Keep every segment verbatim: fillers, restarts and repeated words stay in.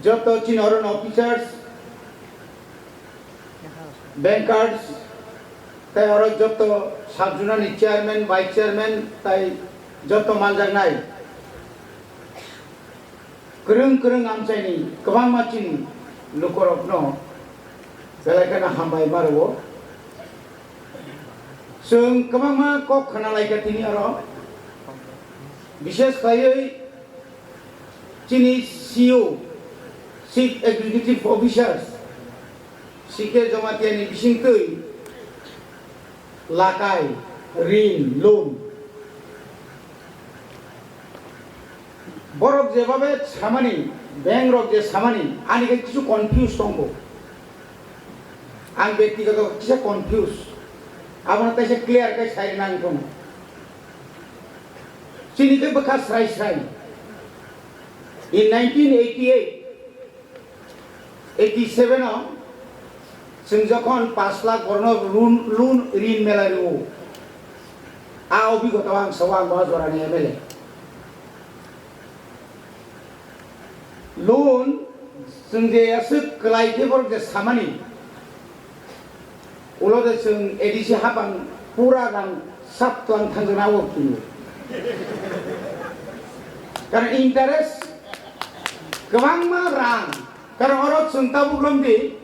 Joto chini oro officers, bankers, tai oro joto sub-zonal ni chairman, vice chairman, tai joto manjaknai kwrwng kwrwng amchaini kwbangma chini lukorokno belai kheno hambai ma rwo. Chwng kwbangma kok khna lai kha tini oro, bishes khlaiwi chini C E O, Chief Executive Officers, C K Jamatia ni bisingtwi lakai, rin, loan. Borok jebabe samani, bank rok je samani, ani khe kisu confuse tongkho. Ang bektigoto kisa confuse. Abono kaisa clear khe sai nang thung. Chini khe bwkha srai srai. In nineteen eighty-eight, eighty-seven o chwng jokhon pash lakh borno loan, loan rin mela rwo, a obhigota ang sao, ang bo jorani M L A. Loan chwng je aswk kwlai khe borok je samani, ulo de chwng A D C hapang pura rang sap twlang thangjakna o kini. Karon interest kwbangma rang, karon oro chwng tabuk romdi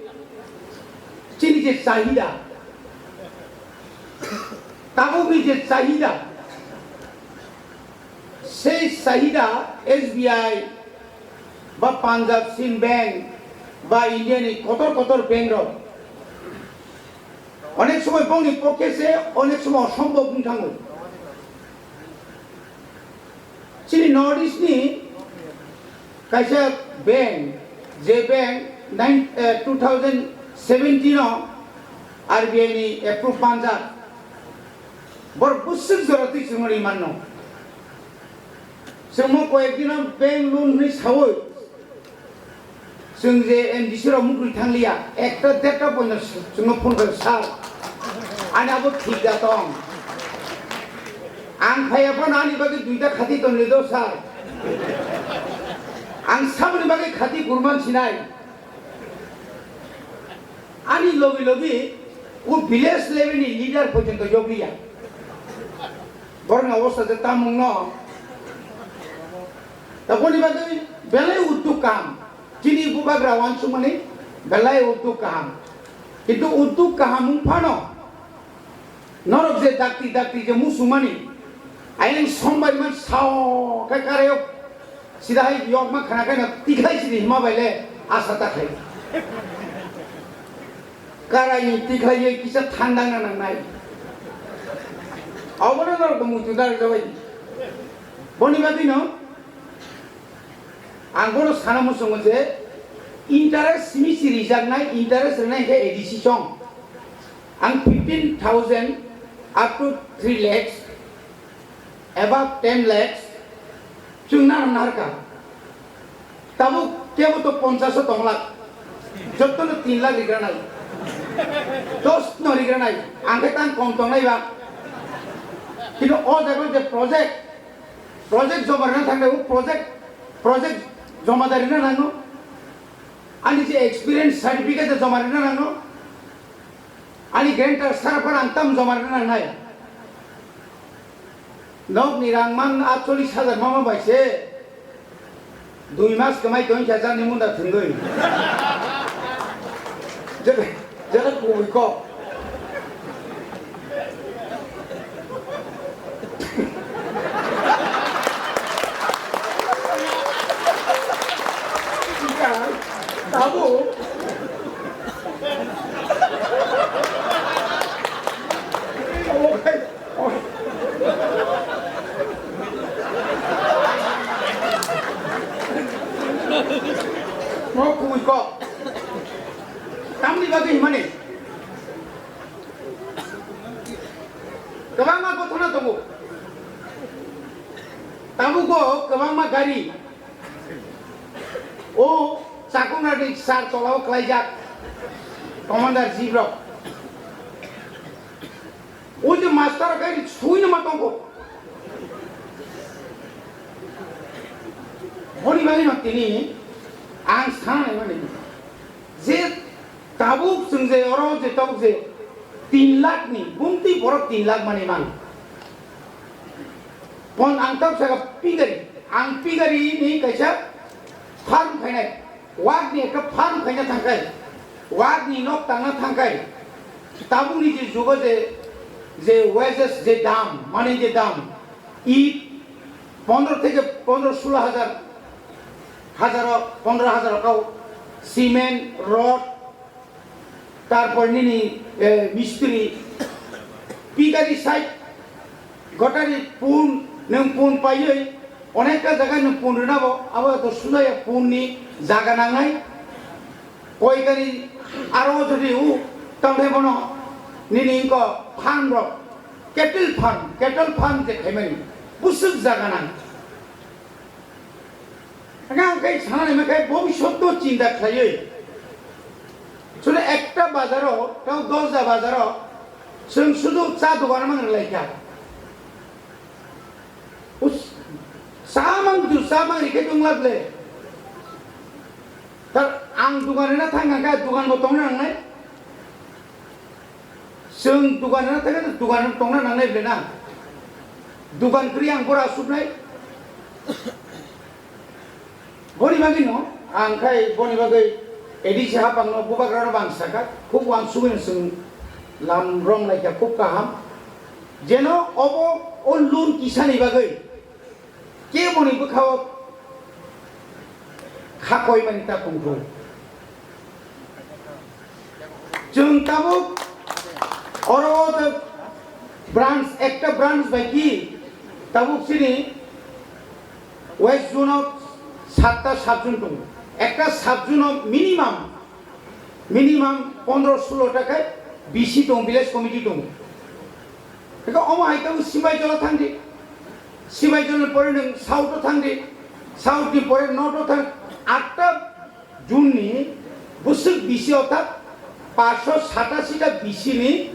chini je chahida, tabukni je chahida, sei chahida S B I ba Punjab Sind Bank ba India ni kotor kotor bank rok onek somoi bongni pokke se onek somoi osombob wng thango. Chini North East ni kaisa bank, je bank nine, eh, two thousand seventeen o R B I ni approve manjak, borok bwswk jora twi chwngno ri manno. Chwngmo koyek dino bank loan hwnwi saui, chwng je M D C rok mukri thangliya, ekta derta poino chwngno phone khaio, "Sir, ani abo thik da tong. Ang phaiya phano ani bagwi duita khati tonwi do, sir. Ang samani bagwi khati gurman sinai." Ani logi logi o village level ni leader porjonto yogliya. Borokni obostha je tamungno. Taboni bagwi belai udduk kaham. Chini bubagra wansukmani belai udduk kaham. Kintu udduk kaham wng phano norok je dakti dakti je musumani, ayang sombai man sao khe karayok sida hai yokma khana khe no tikhlai sidi hima bai le asa ta khai. Karai ni tikhlai ye kisa thandang na nangnai. Obono norok bo muitu dar jabai. Boni bagwi no ang bono sana muchungo je interest simi si rijaknai, interest rwnai khe A D C song. Ang fifteen thousand up to three lakhs, above ten lakhs, chwng nang narwkha. Tabuk kebo to ponchash o tong lakh, jotto no tin lakh rigranai, dos no rigranai, ang khe tang kom tongnai ba. Kintu o jaga je project, project joma rwna thangkhe o project, project joma da rwna nango. Ani je experience certificate joma rwna nango. Ani guarantor sara phano ang tam joma rwna nangnai. Nokni rang man atchollish hajar mama bai se dui mas kwmai tong kha jani munda thwngwi. Jere, jere kubui kok. Tabuk. Mo kubui kok. Tamni bagwi himani. Kwbangma gothona tongo. Tabugo kwbangma gari. O chakungrokni sar tolao kwlaijak commander jeep rok. O je master gari suino ma tongo. Boni bagwi no tini Ang sana naimani je tabuk chwng je oro je tabuk je tin lakh ni bumtwi borok tin lakh mani man. Pon ang tabuk saka pigari, ang pigari ni kaisa farm khainai, wak ni ekta farm khaina thangkai, wak ni nok tangna thangkai. Tabuk ni je jugo je, je wages je dam, mani je dam, it pondro theke pondro sulo hajar, hajaro pondro hajar kau, cement, rod, tarpor nini, eh, mistri, pigari side, gotari pun, nwng pun paiwi, onekta jaga nwng pun rwnabo, abo to sudaya pun ni jaga nangnai, koikani aro jodi u, tamthai bono nini ingko farm rok, cattle farm, cattle farm je khaimani, busuk jaga nang. Hwnkhe ang khe sana naima khe bhobishyot no chinta khlaiwi. Sudu ekta bazaro, tei dosda bazaro, chwng sudu cha dogan mang rwlai kha. Us-, cha mang tu, cha mang rikhe tong lab le. Tar ang dogan rwna thang kha, dogan bo tongna nangnai. Chwng dugan rwna thangkhe dugan tongna nangnai ble na. Dugan kwrwi ang bora asuknai. Boni bagwi no ang khai boni bagwi A D C hapang no bubagra no bang saka khub wansugwi no chwng lam rong lai kha khub kaham. Jeno obo o loan kisani bagwi Keboni bwkhao kha koimani ta tongthung. Chwng tabuk oro o je branch, ekta branch bai ki tabuk chini West Zone o satta sub zone tongo. Ekta sub zone o minimum Minimum pondro sulo ta khe B C tongo, village committee tongo. Eka omo hai tabuk Sibaijala thangdi, Sibaijala ni pore nwng south o thangdi, south ni pore north o thang, atta June ni bwswk B C o ta paanch sho satasi ta B C ni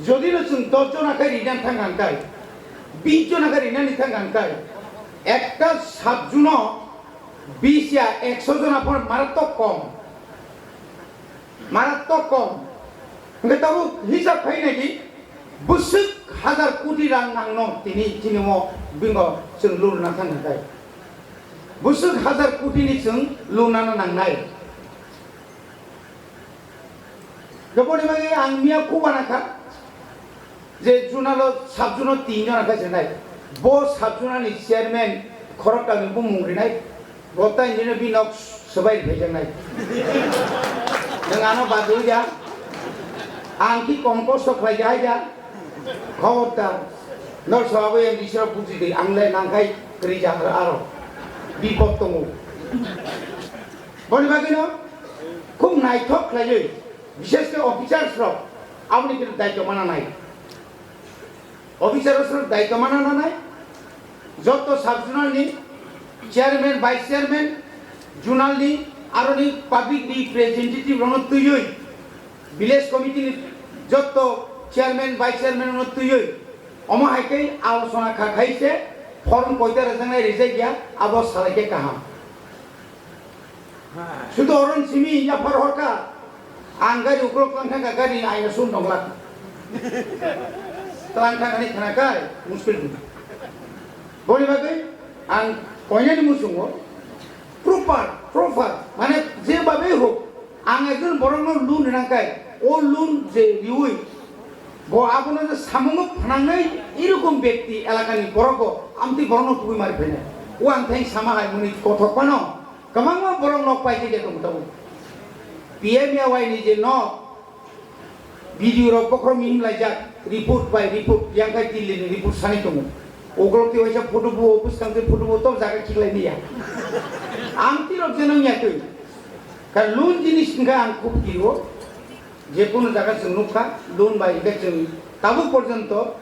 jodi no chwng dos jona khe rina thang kha khe, bis jona khe rinani thang kha khe, ekta sub zone o bis ya ekso jona phano maratok kom. Maratok kom. Hwnkhe tabuk hisab khai nai di, bwswk hajar koti rang nangno tini chini mo bingo chwng loan rwna thang kha khe. Bwswk hajar koti ni chwng loan rwna nangnai. Khe boni bagwi ang miya khuba na kha. Je zone o sub zone o tin jona khe se nai. Bo sub zone ni chairman khoroktham ni bumung rinai. Bo tai nini bi nok swbai phaijaknai. Nwng ano badwi ya. Ang ki kongkos to khlai ya ya. Khobordar. Nok sabo M D C rok buji di. Ang le nangkhai kwrwi jagra aro. Bipod tongo. Boni bagwi no khub naithok khlaiwi. Bishesh khe officers rok aboni khe daityo mana nai. Officers rok daityo mana nanai. Joto sub zonal ni chairman, vice chairman, zonal ni aroni public representative rokno twiwi, village committee ni joto chairman, vice chairman rokno twiwi, omo hai khe alochona kha khai se form koita rwjaknai rijak ya, abo salai khe kaham. Sudo oron simi yaphar horka. Ang gari uklok tlang thangkha, gari aina sun dongla. Tlang thangkha ni khana kai muskil dum. Boni bagwi ang koinani musungo proper, proper, mane je babe hok, ang ekjon borokno loan rina kai, o loan je riwi, bo abono je samungo phanangnai, irokom bekti elakani borokbo amtwi borokno tubui mari phainai. O ang thai sama hai muni kothok phano. Kwbangma borok nok paijak ya tongo tabuk. P M A Y ni je nok, B D O rok bokhorok mihim laijak, report by report, yang khai Delhi ni report sanai tongo. Ukolok twi waisa photo bo, bwskang twi photo bo, tok jaga khiklai maya. Ang twi rok je nang ya twi. Ka loan jinis hwnkha ang khub kiri o. Je kono jaga chwng nukha, loan bai hwnkhe chwng tabuk porjonto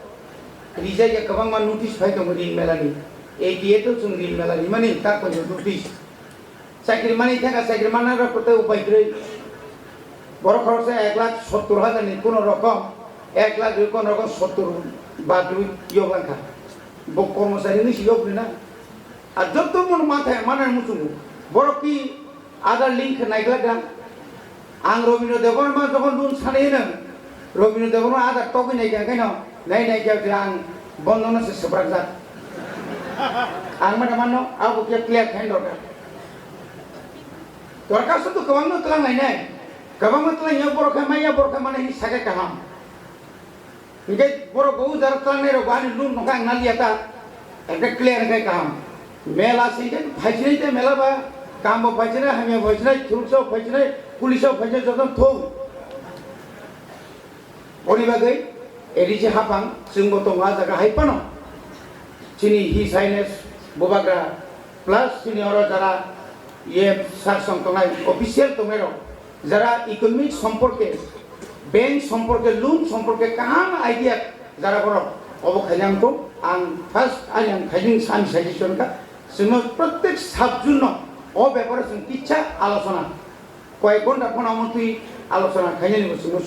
rijak ya kwbangma notice phai tongo rin mela ni. A D A to chwng rin mela rimani tak poito notice. Chakri mani thangkha, chakri manna rok kwtwi upai kwrwi. Borok khoroksa ek lakh sottor hajar ni kono rokom, ek lakh rwi kono rokom sottor ba rwi yok langkha. Bo kormochari ni si yok rina. A jotto mon ma thai mana muchungo. Borok ki Aadhaar link khe naiglak da. Ang Robindra Debbarma jokhon loan sanai hwno, Robindra Debbarma Aadhaar togwi naikha khe no, nai naikha je ang bondo no se swprak jak. Ang mane mano abo khe clear khaina dorkar. Dorkar se to kwbangno twlang lainai. Kwbangma twlang ya borok khe maya borok khe mane hi sakhe kaham. Hinkhe borok bo jara tlangnai rok bo ani loan nokha ang naliya ta. Ekta clear khai kaham. Mela singkhe phaisinai te mela ba kam bo phaisinai, hamya phaisinai, thuruksa phaisinai, police phaisinai joto thung. Boni bagwi A D C hapang chwngbo tongo a jaga hai phano. Chini His Highness Bubagra plus chini oro jara E M sir song tongnai official tongnai rok. Jara economic সম্পর্কে, bank সম্পর্কে, loan সম্পর্কে kaham idea jara borok obo khaina wngkho. Ang first ani ang khaini sani suggestion kha, chwngno protek sabjunno o beparo chwng kisa alochona, koyek ghonta phano omo twi alochona khainani bo chwngno